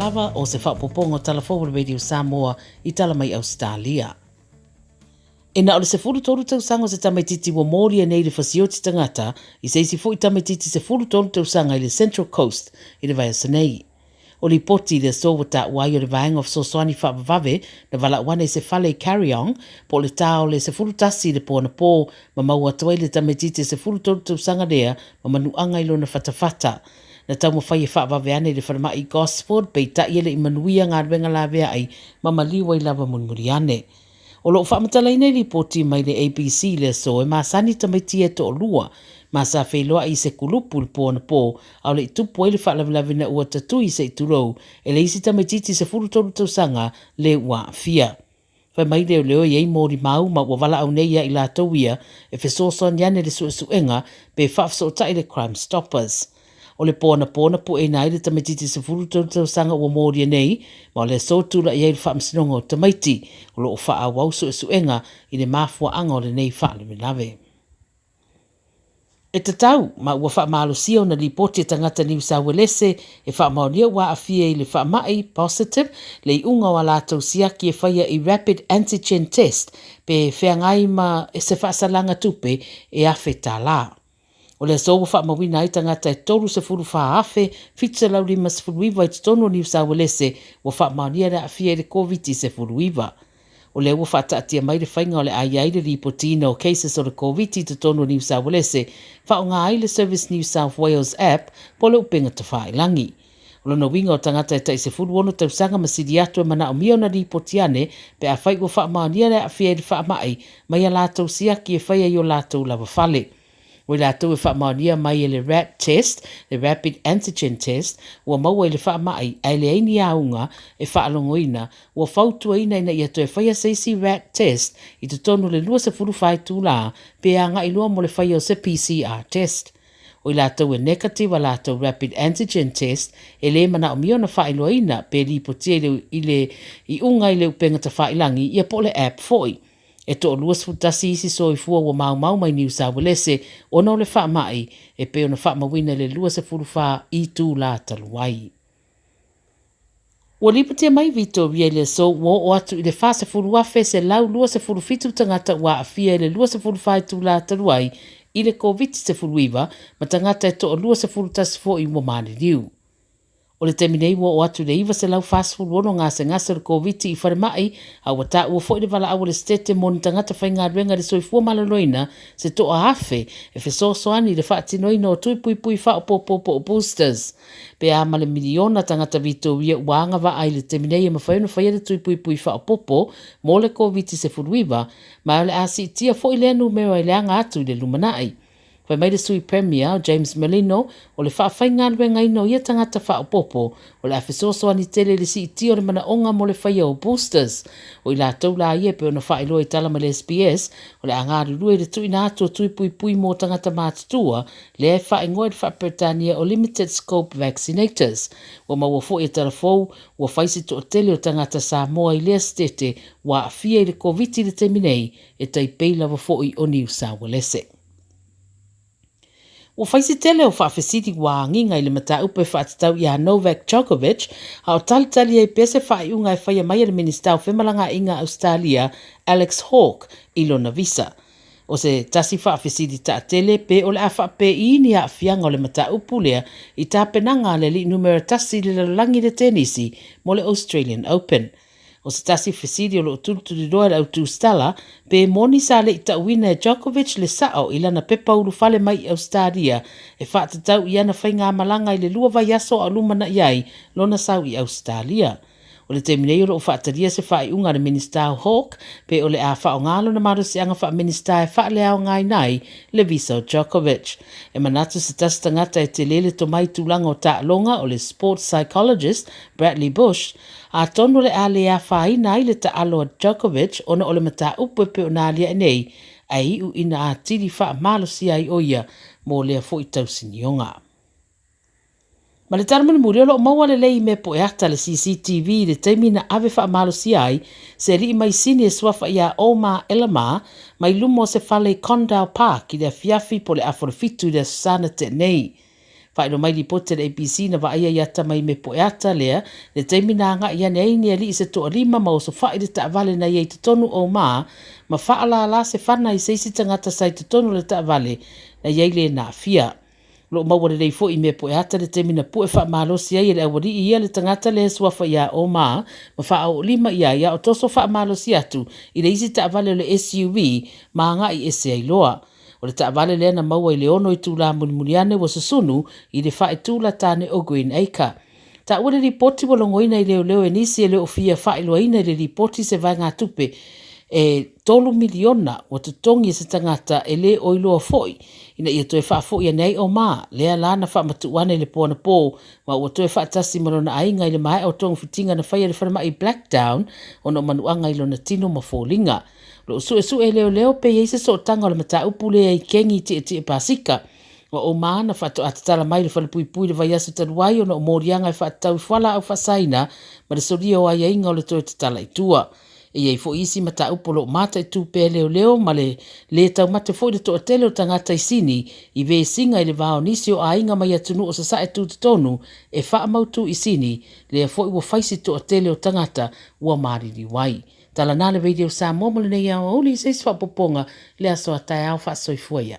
lava o se faaopoopoga o Tala Fou a le Radio Samoa i tala mai Ausetalia. E na o le 13 tausaga o se tamaitiiti ua molia nei i le fasioti tagata i se isi foi tamaitiiti 13 tausaga i le Central Coast i le vaiaso nei. O lipoti i le aso ua taua ai o le Vaega o Fesoasoani Faavavave na valaau ane i se fale i Kariong po o le ta o le 11 i le po anapo ma maua atu ai le tamaitiiti e 13 tausaga lea ma manuaga i lona fatafata. Na taumafai e faavave ane i le falemai i Gosford peitai e le i manuia galuega laveai ma maliu ai lava mulimuli ane. O lo o faamatalaina i lipoti mai le ABC i le aso e masani tamaiti ia e toalua ma sa feiloai i se kulupu i le po anapo a o le i tupu ai le faalavelave ina ua tatui se i tulou e le isi tamaitiiti 13 tausaga le ua aafia. Fai mai leoleo e i ai molimau ma ua valaau nei ia i latou ia e fesoasoani ane i le suesuega pe faafesootai le Crime Stoppers. O le po anapo na pueina ai le tamaitiiti 13 tausaga ua molia nei, ma o le aso tulai ai le Faamasinoga o Tamaiti, o lo o faaauau suesuega i le mafuaaga o lenei faalavelave. E tatau, ma ua faamalosia ona lipoti e tagata Niu Sauelese e faamaonia ua aafia i le faamai, positive, le iuga o a latou siaki e faia i rapid antigen test pe feagai ma se faasalaga tupe e $1,000. O le aso ua faamauina ai tagata e 34,759 i totonu o Niu Sauelese ua faamaonia le aafia i le Koviti-19. O lea ua faataatia mai le faiga o le a i ai le lipotiina o cases o le Koviti i totonu o Niu Sauelese, faaaoga ai le Service New South Wales app po o le upega tafailagi. O lona uiga o tagata e tai 16 tausaga ma sili atu e manaomia ona lipoti ane pe afai ua faamaonia le aafia i le faamai mai a latou siaki e faia i o latou lava fale. O i latou e faamaonia mai e le rat test, le rapid antigen test, ua maua i le faamai ae leai ni auga e faalogoina, ua fautuaina ina ia toe faia se isi rat test i totonu o le 24 itulā pe agai loa mo le faia o se PCR test. O i latou e negative a latou rapid antigen test, e le manaomia ona faailoaina pe lipotia i le i le iuga i le upega tafailagi ia po o le app foi. E toa-21 isi soifua ua maumau mai Niu Sauelese ona o le faamai, e pei ona faamauina i le 24 itulā talu ai. Ua lipotia mai Vitoria i le aso ua oo atu i le 40,127 tagata ua aafia i le 24 itulā talu ai i le Koviti-19 ma tagata e toa-21 foi ua maliliu. O le taimi nei ua oo atu i le 946 gasegase o le Koviti i falemai, a ua taua foi le valaau a le Setete mo ni tagata faigaluega i le soifua maloloina se toa-1000 e fesoasoani i le faatinoina o tui puipui faaopoopo po o boosters. Pe a ma le miliona tagata Vitoria ua agavaa i le taimi nei e mafai ona faia le tui puipui faaopoopo mo le Koviti-19, ma o le a siitia foi lea numera i le aga atu i le lumanai. Fai mai le Sui Premier o James Merlino, o le faafaigaluegaina o ia tagata faaopoopo, o le a fesoasoani tele i le siitia o le manaoga mo le faia o boosters. O i latou la ia e pei ona faailoa i tala mai le SBS, o le a galulue i le tuuina atu o tui puipui mo tagata matutua, lea e faaigoa i le faa-Peretania o Limited Scope Vaccinators. Ua maua foi e tala fou, ua fai se toatele o tagata Samoa i lea setete ua aafia i le Koviti i le taimi nei, e tai pei lava foi o Niu Sauelese. Ua fai se tele o faafesili ua agiga i le mataupu e faatatau iā Novak Djokovic, a o talitali ai pea se faaiuga e faia mai e le Minisita o Femalagaaiga a Ausetalia, Alex Hawke, i lona visa. O se tasi faafesili taatele pe o le a faapei ni aafiaga o le mataupu lea i tapenaga a le alii numera tasi i le lalolagi i le tenisi mo le Australian Open. O se tasi fesili o lo o tulituliloa e le au tusitala, pe moni sa le i tauina e Djokovic le sao i lana pepa ulufale mai i Ausetalia e faatatau i ana faigamalaga i le lua vaiaso a o lumanai ai lona sau i Ausetalia. O le taimi nei o lo o faatalia se faaiuga a le Minisita o Hawke pe o le a faaaoga lona malosiaga faa-Minisita e faaleaogaina ai le visa o Djokovic. E manatu se tasi tagata e tele le tomai i tulaga o taaloga o le sports psychologist Bradley Bush, Atonu o le a le afaina ai le taalo a Djokovic ona o le mataupu e pei ona aliae nei, ae iu ina atili faamalosia ai ʻo ia mo lea foi tausinioga. Ma le tala mulimuli, o lo o maua lelei i mea poeata le CCTV i le taimi na ave faamalosia ai se alii maisini e suafa iā Omar Elamar mai luma o se fale i Condell Park i le afiafi po o le afa o le fitu i le Aso Sa na tea nei. Faailoa mai lipoti a le ABC na vaaia i atamai me Poeata lea le taimi na agai ane ai ni alii se toalima ma osofa'i le taavale na i ai i totonu o Omar ma faalala se fana i se isi tagata sa i totonu o le taavale na i ai le na aafia. O lo o maua lelei foi i mea Poeata le taimi na pue faamalosi ai e le aualii ia le tagata lea e suafa ia Omar ma faaoolima i ai a o toso faamalosi atu i le isi taavale o le SUV ma agai ese ai loa. O le taavale lea na maua i le 6 itula mulimuli ane ua susunu i le faetula tane o Green Acre. Taua le lipoti ua logoina i leoleo e nisi e le o fia faailoaina i le lipoti se vaegatupe e $3 miliona ua totogi e se tagata e le o iloa foi ina ia toe faafoi ane ai Omar, lea la na faamatuu ane i le po anapo ma ua toe faatasi ma lona aiga i le maea o togafitiga na faia i le falemai Blacktown ona o manuaga i lona tino ma foliga. O lo o suesue e leoleo pe i ai se sootaga o le mataupu lea i kegi tietie pasika. O Omar na faatoa tatala mai le falepuipui i le vaiaso talu ai ona o moliaga e faatatau i fualaau faasaina ma le solia o aiaiga o le toe tatala i tua. E i ai foi isi mataupu o lo o mataitu pea e leoleo ma le lē taumate foi le toatele o tagata i Sini i vesiga i le va o nisi o aiga mai atunuu o Sasae tutotonu e faamautu i Sini, lea foi ua fai si toatele o tagata ua maliliu ai. Tala na le Radio Samoa mo lenei aoauli i se isi faaopoopoga i le aso a taeao. Faasoifua ia.